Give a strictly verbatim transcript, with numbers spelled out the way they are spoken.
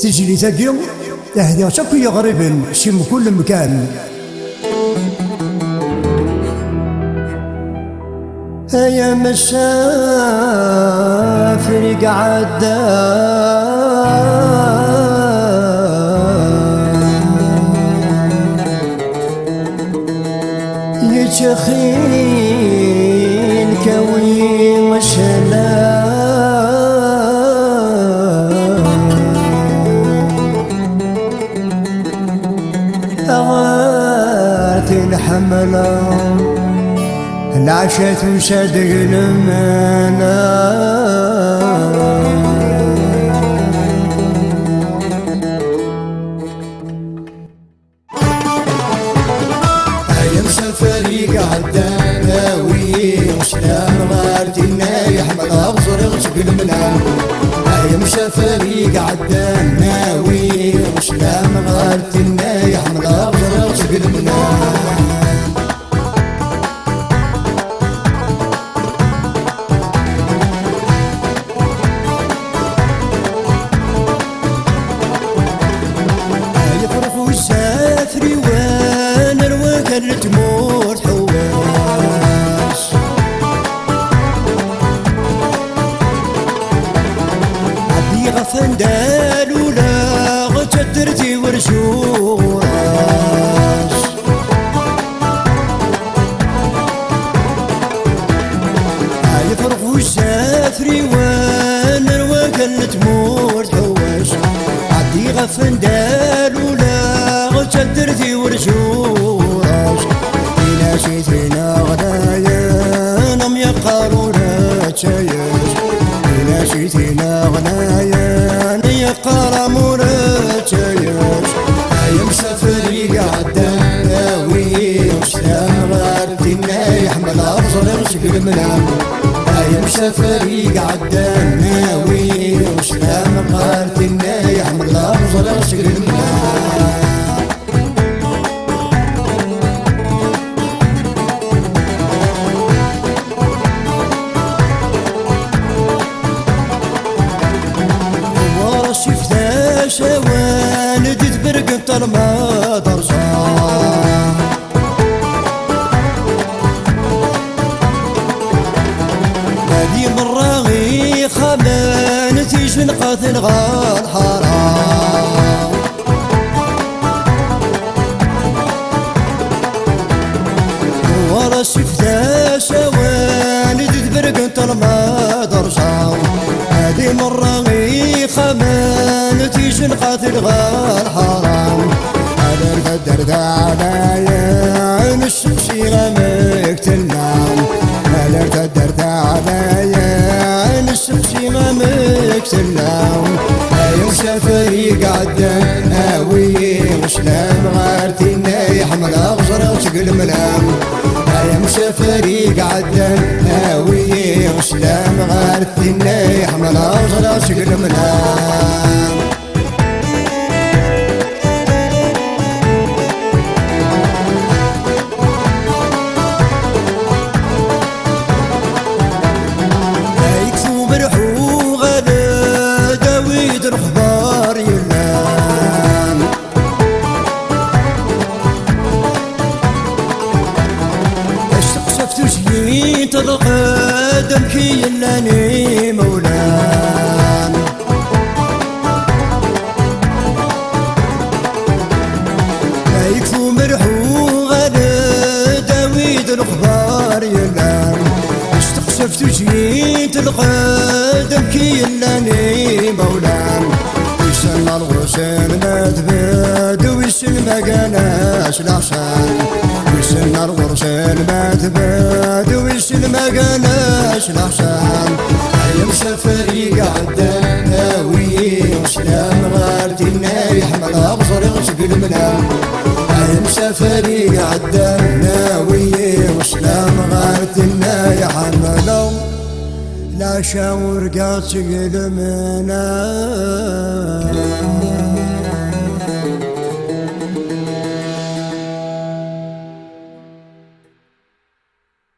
Tizlit-agi, hdiɣ-tt akk i yiɣriben si mkul mkan. Ay amsafri iɛeddan, yettxil-k awi sslam ɣer tin ḥemmleɣ. Lɛaca tusa-d deg lemna. Ay amsafar i iɛeddan, awi-yi sslam ɣer tinna i ḥemmleɣ, ẓriɣ seg lemna. Ay amsafar i iɛeddan, awi-yi sslam ɣer tinna i ḥemmleɣ, ẓriɣ seg lemna. Yefrex uzafriwen ar wakan n tmurt ḥewwas. Ɛeddi ɣef anda luleɣ, d taddart-iw ar zuɣer-as. Yefrex uzafriwen ar wakan n tmurt ḥewwas. Ɛeddi ɣef anda luleɣ, d taddart-iw ar zuɣer-as. Ini-as i tin ɣlayen am yeqqar ur ttayes. Ini-as i tin ɣlayen yeqqar am ur ttayes. Ay amsafar i iɛeddan, awi-yi sslam ɣer tinna i ḥemmleɣ, ẓriɣ seg lemna. Ay amsafar i iɛeddan, awi-yi sslam ɣer tinna i ḥemmleɣ, ẓriɣ seg lemna. Ɣur-s ifdac awan di tberg n ṭṭalma d rẓa. Adi merra ixxamen tijenqaten ɣer lḥara. Ɣur-s ifdac awan di tberg n ṭṭalma d rẓa. Adi merra ixxamen tijenqaten ɣer lḥara. Aler taddart ɛlayen, sseqsi amek tella. Aler taddart ɛlayen, sseqsi amek tella. Ay amsafar i iɛeddan, awi-yi sslam ɣer tinna i ḥemmleɣ, ẓriɣ seg lemna. Ay amsafar i iɛeddan, awi-yi sslam ɣer tinna i ḥemmleɣ, ẓriɣ seg lemna. Ay ktub rḥu ɣer dawi-d lexbar yellan. Asteqsaf tuzyint lqedd amek i yellan imawlan. Ay ktub rḥu ɣer dawi-d lexbar yellan. Asteqsaf tuzyint lqedd amek i yellan imawlan. Wissen ma lɣusen ma tbedd, wissen ma gan-as leḥsan. Wissen ma lɣusen ma tbedd, wissen ma gan-as leḥsan. Ay amsafar i iɛeddan, awi-yi sslam ɣer tinna i ḥemmleɣ, ẓriɣ seg lemna. Ay amsafar i iɛeddan, awi-yi sslam ɣer tinna i ḥemmleɣ. Leɛca urgaɣ-tt seg lemna.